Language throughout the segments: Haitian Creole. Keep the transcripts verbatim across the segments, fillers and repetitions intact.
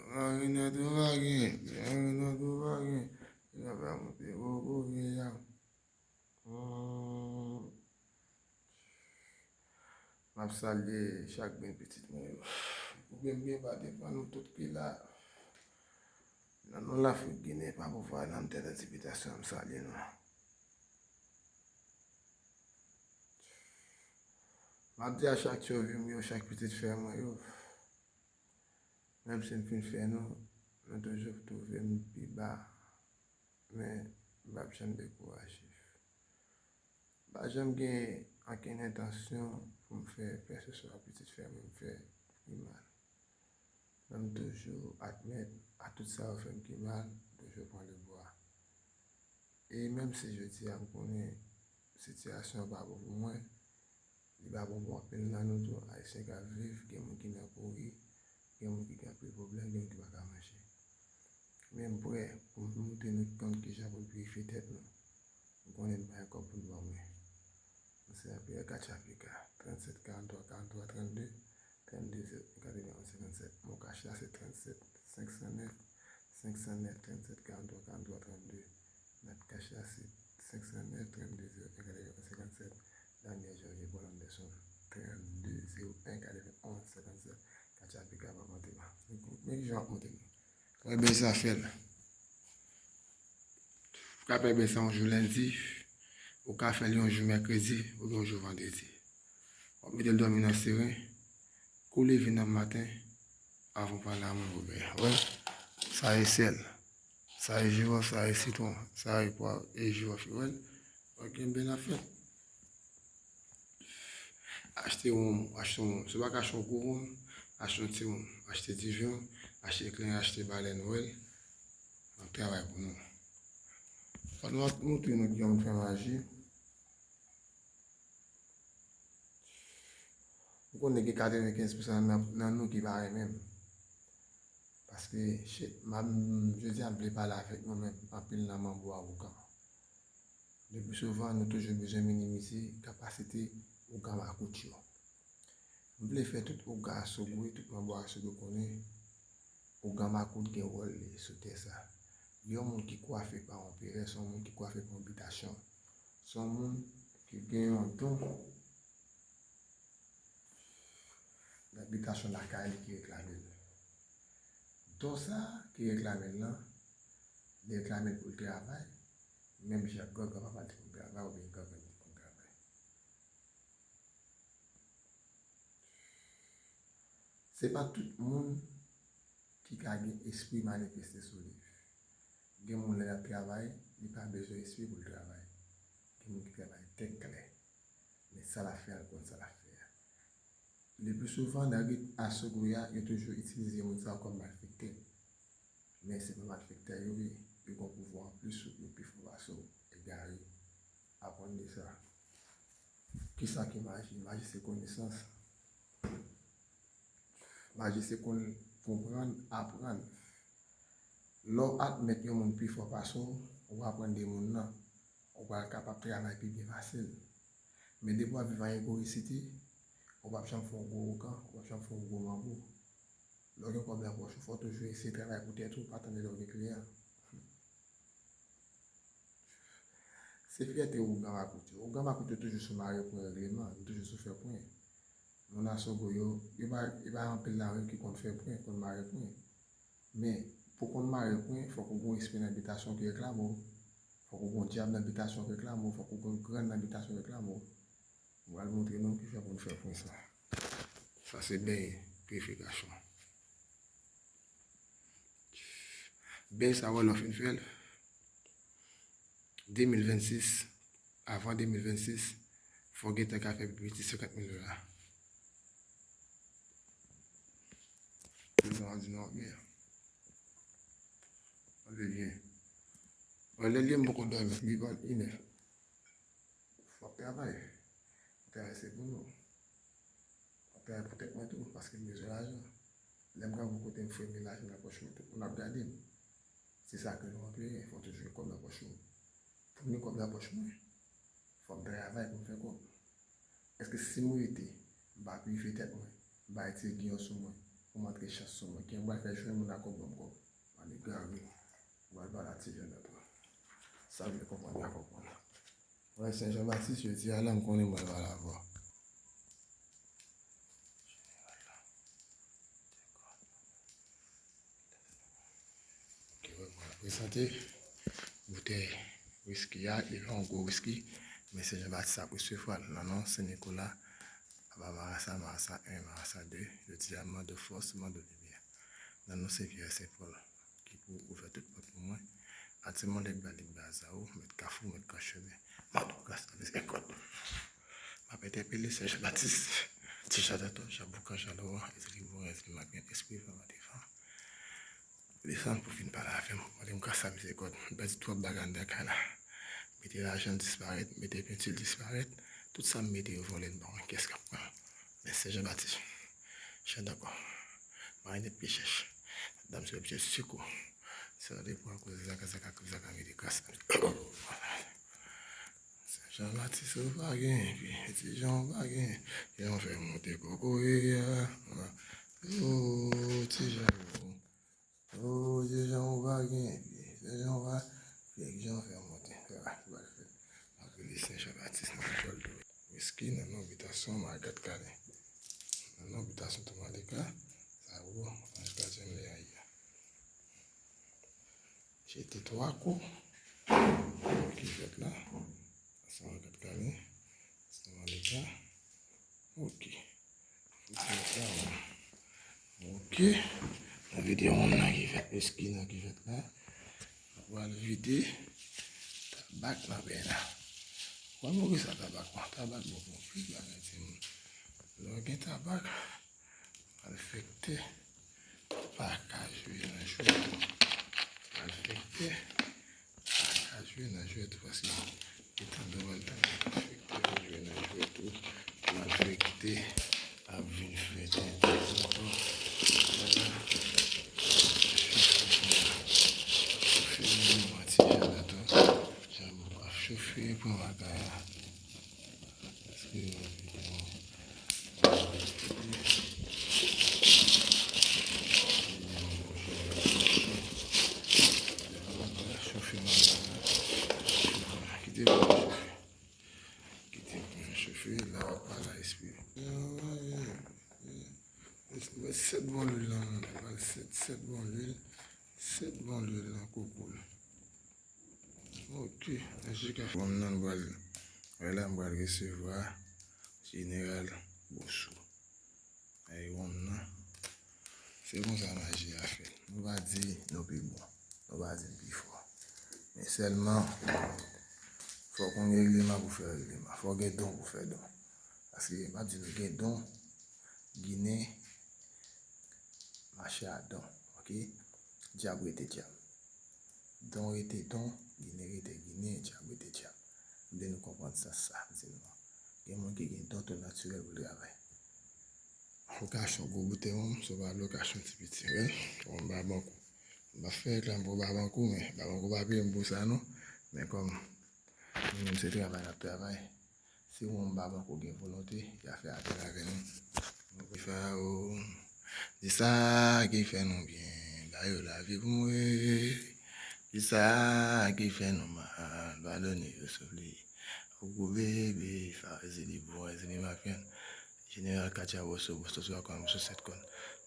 Anvi nèt ou pa gen, anvi nèt ou pa gen. Nèt pa monte poko vye a. Hmm. M ap salye chak grenn pitit mwen yo. Oubyen m gen pa devan nou tout ki la. Nan non Lafrik Ginen, pa pouvwa nan m tèt antipitasyon, m salye nou. M ap di a chak tchovi m yo, chak pitit fè mwen yo. Menm si m fin fè nou, nou toujou twouve m pi ba, men m p ap janm dekouraje. M pa janm gen ankenn entansyon pou m fè kèlkeswa pitit fè mwen m fè pi mal. Men m toujou admèt a tout sa yo fè m ki mal, m toujou pran lebwa. E menm si jodi a m konnen sitiyasyon an pa bon pou mwen, li pa bon pou anpil nan nou tou. Ayisyen k ap viv, gen moun ki nan kouri, gen moun ki gen anpil pwoblèm, gen moun ki pa ka manje. Men m prè pou m montre nou konn kijan pou n pirifye tèt nou. M konnen n pa gen kòb pou n ban mwen. Mwen se Pierre Katchapika, tranntsèt karannntwa karannntwa trannde, trannde zewo en katrevenn senkannsenk. Mon kach la se tranntsèt senk san nèf, senk san nèf, tranntsèt karannntwa karannntwa trannde. Nèt kach la se senk san nèf, trannde zewo en katrevenn senkannsenk. Daniel Georges Paul Anderson, trannde zewo en katrevenn senkannsenk. Katchapika pa monte pa. Men kijan w ap monte nou. Trè byen sa fè l. Ou ka fè byen sa yon jou lendi, ou ka fè l yon jou mèkredi, oubyen yon jou vandredi. W ap mete l dòmi nan seren, kou leve nan maten, avan w pale a moun ou byen. Wè, sa e sèl, sa e jiwòf, sa e sitwon, sa e pwav e jiwòf yo, wè. W ap gen bèl afè. Achte wonm, achte wonm. Si w pa ka achte yon gwo wonm, achte yon ti wonm. Achte diven, achte kleren, achte balèn, wè. N ap travay pou nou. Fò nou ap montre nou kijan pou n fè maji. M konnen gen katrevenkenz pousan nan, nan nou ki pa renmen m. Paske, shit, m ap, jodi a m vle pale avèk nou, men anpil nan manbo a ougan. Le pli souvan, nou toujou bezwen minimize kapasite ougan makout yo. M vle fè tout ougan Asogwe, tout manbo Asogwe konnen ougan makout gen wòl li sou tè sa. Yon moun ki kwafe pa yon perè, se yon moun ki kwafe pa yon bitasyon. Se yon moun ki gen yon don nan bitasyon lakay li ki reklame l. Don sa a ki reklame l lan, li reklame l pou l travay, menm jan gran granpapa l te konn travay oubyen gran gran li te konn travay. Se pa tout moun ki ka gen espri manifeste sou li. Gen moun lè l ap travay, li pa bezwen espri pou l travay. Gen moun ki travay tèt klè. Men sa l ap fè a, l konn sa l ap fè a. Le pli souvan, nan rit Asogwe a, yo toujou itilize moun sa yo kòm malfektè. Men se pa malfektè yo ye, yo gen yon pouvwa anplis sou ou, yo pi fò pase w, egare. Aprann de sa. Kisa ki maji? Maji se konesans. Maji se konn konprann, aprann. Lè w admèt yon moun pi fò pase w, ou aprann de moun nan, ou pral kapab travay pi byen pase l. Men depi w ap viv an egoyisite, ou p ap janm fè yon gwo ougan, ou p ap janm fè yon gwo manbo. Lè w gen kòb nan pòch ou, fò w toujou eseye travay pou tèt ou, pa tann lè w gen kliyan. Se fyète ougan makout yo. Ougan makout yo toujou sou mare pwen regleman, nou toujou sou fè pwen. Moun Asogwe yo, yo pa, yo pa anpil nan yo ki konn fè pwen, konn mare pwen. Men, pou konn mare pwen, fòk ou gen yon espri nan bitasyon ki reklame w. Fòk ou gen yon dyab nan bitasyon ki reklame w. Fòk ou gen yon grann nan bitasyon ki reklame w. Mwen pral montre nou kijan pou n fè pwen sa. Sa se beny pirifikasyon. Beny sa, wè, lè w fin fè l, de mil vennsis, avan de mil vennsis, fò w gentan ka fè plis piti senkant mil dola. Prezan an di nou ap byen. Tande byen. Bon, lè l ye m poko dòmi, li pa inè. Fò w travay. Travay se pou nou. Fò w travay pou tèt mwen tou, paske m bezwen lajan. Lè m pran pou kote m fouye m gen lajan nan pòch mwen, tout moun ap gade m. Se sa ke nou anplwaye, fò w toujou gen kòb nan pòch ou. Pou m gen kòb nan pòch mwen, fò m travay pou m fè kòb. Èske si m rete, m pa pirifye tèt mwen, m pa retire giyon sou mwen, Pou montre chans sou mwen. Ki m pral fè jwenn moun ak kòb ban m kòb. M al egare. M pral pale a Ti Jan Dantò. Sa vle konprann, va konprann. Wè, Sen Jan Batis, jodi a la, m konnen m pral pale avè w. Jeneral la. Ok, wè, mwen prezante boutèy wiski a, li pa yon gwo wiski, men Sen Jan Batis ap resevwa l nan non Sen Nikola, papa marasa, marasa en, marasa de, jodi a mando fòs, mando limyè. Nan non Sen Pyè, Sen Pòl, ki pou ouvè tout pòt pou mwen. Ati Molèk ba Lig Bazawou, mèt Kafou, mèt Gran Chemen. Mando gras, mizèrikòd. M ap entèpele Sen Jan Batis, Ti Jan Dantò, Jan Boukan, Jan Loran, Ezili Bouran, Ezili Mapyen, Espri Van Devan. Desann pou vin pale avè m. Mande m gras a mizèrikòd. M pèdi twòp bagay anndan kay la. Mete lajan disparèt, mete penti disparèt. Tout sa m mete yo vòlè l ban mwen. Kiyès k ap pran? Men Sen Jan Batis. Jan Dantò. Marionèt pye chèch. Dam se pye siko. Se la de pran koze zaka, zaka, koze zaka, mete gras. Sen Jan Batis ou pa gen, epi Ti Jan ou pa gen. Ti Jan fè monte kokoye a. O, Ti Jan ou. O, Ti Jan ou pa gen, epi Ti Jan ou pa. Ti Jan fè monte. Sa ki pral fèt? Apre li Sen Jan Batis nan lekòl de wiski nan non bitasyon Magat Kane. Nan non bitasyon Tou Malika. Sa ou, anj kazyèm lè a ye a. Jete twa kou. Ki fèt la? Sa Magat Kane. Sa Malika. Ok. Ok. Nan vide wonm nan ki fèt, wiski nan ki fèt la. Ou al vide tabak nan bèy la. Ou al mouri sa tabak la. Tabak bon pou anpil bagay, timoun. Lè w gen tabak, malfektè pa ka jwe nan jwèt ou. Malfektè pa ka jwe nan jwèt ou paske li tande w al tande. Malfektè pa jwe nan jwèt ou. Malfektè ap vin fè tenten ankò. Chofe mwen, Ti Jan Dantò. Jan mwen ap chofe pou bagay la. Eske mwen vide mwen? Kite mwen chofe. Kite mwen chofe, la w ap pale a espri. Mwen sèt bon lwil nan men m, sèt, sèt bon lwil, sèt bon lwil nan koko l. Ok, nan jika wonm nan m pral, wè la m pral resevwa Jeneral Bosou. Ay wonm nan. Se konsa maji a fèt. Nou pa di nou pi bon. Nou pa di n pi fò. Men sèlman, fòk ou gen règleman pou fè règleman. Fòk gen don pou fè don. Paske m ap di nou gen don, Ginen mache a don. Ok? Dyab rete dyab. Don rete don, Ginen rete Ginen, dyab rete dyab. M vle nou konprann sans sa, m di nou an. Gen moun ki gen don tou natirèl pou l travay. Lokasyon gwo boutèy wonm, se pa lokasyon ti piti, wi. Wonm ba bankou. M pa fè reklame pou ba bankou, men ba bankou pa peye m pou sa non. Men kòm nou menm se travay n ap travay, si wonm ba bankou gen volonte, y a fè apèl avè nou. Ki fè a ou, di sa ki fè nou byen, ba yo lavi pou mwen. Di sa ki fè nou mal, padone yo souple. Ou gwo bebe, fa Ezili bon, Ezili mafyan. Jeneral Katya Boso, Boso twa kòn, Boso sèt kòn.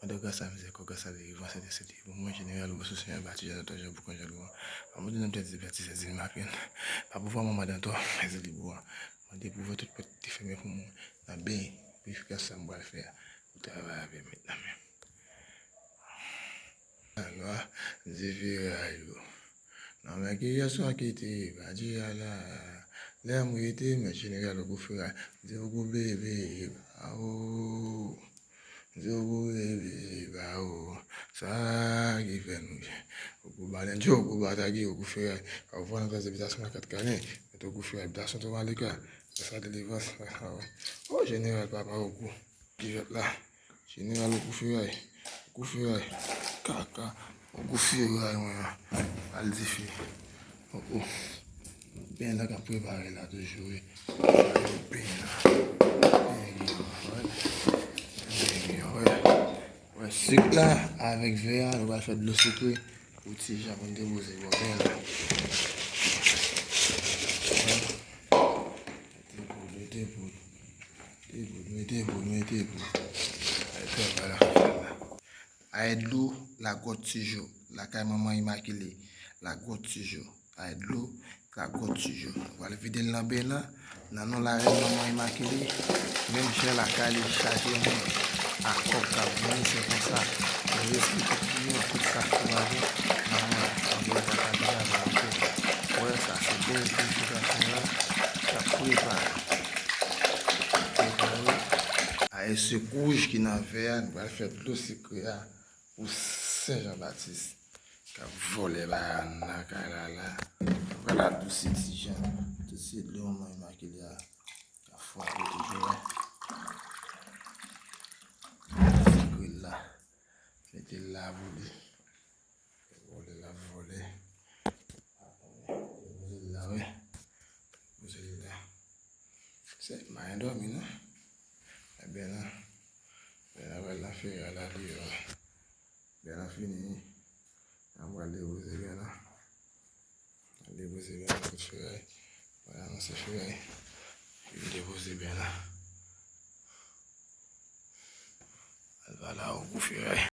Mande gras a mizè kò, gras a delivrans, entèsede pou mwen, Jeneral Boso, Senyè Bati, Jan Dantò, Jan Boukan, Jan Lou an. Pa mande nan tèt di Bati, Ezili mafyan. Pa pouvwa manman Dantò, Ezili bon an. Mande pou ouvè tout pòt ki te fèmen pou mwen. Nan ben, pou efikas sa m pral fè a. Pou travay avè m, met nan men m. Alò, di vira yo. Nan men ki yèswa ki te pa di a la. Lè m rete, men jeneral Ogo Feray. Di Ogo bebe, ba o. Di Ogo bebe, ba o. Sa ki fè nou byen. Ogo balen, di Ogo batagi, Ogo Feray. Ka ou vwa nan tras de bitasyon nan kat kanen. Met Ogo Feray, bitasyon tou malika. Sa delivrans. O jeneral papa Ogo. Ki fèt la. Jeneral Ogo Feray. Ogo Feray. Kaka. Ogo Feray mwen an. Al dife. O o. Ben la k ap prepare la toujou wi. Ben la. Ben gen yon, wè. Ben gen yon, wè. Wè, Sik la avèk vè a, nou pral fè dlo sikre pou ti jan pou n depoze bò bèl la. Mete poud, mete poud. Mete poud, mete poud, mete poud. Ay, travay la fè la. Ay, dlo, lagwòt tijo. Lakay manman Imakile, lagwòt tijo. Ay, dlo, lagwòt tijo. Nou pral vide l nan bèl la. Nan non larèn manman Imakile, menm jan lakay li chaje moun ak kòb k ap vini, se konsa. Nou respekte tout moun, tout sa ki ladan. Manman, anvoye kaka deja la ankò. Wè, sa se bèl vijikasyon la k ap prepare. Prepare. Ay, sik wouj ki nan vè a, nou pral fè dlo sikre a pou Sen Jan Batis. K ap vòlè ba nan kay la la. Pral adousi ti jan. Tout se dlo manman Imakile a. K ap fwape toujou la. Sikre l la. Mete l la pou li. Vòlè l ap vòlè. Poze l la, wi. Poze l la. Se mayen dòmi, non? Ebyen, non. Ebyen, apre la, fè la deyò. Bèl lan fini. N ap pral depoze bèl lan. N ap depoze bèl lan kot feray. Pral anonse feray. Vin depoze bèl lan. Al pa la ou pou feray.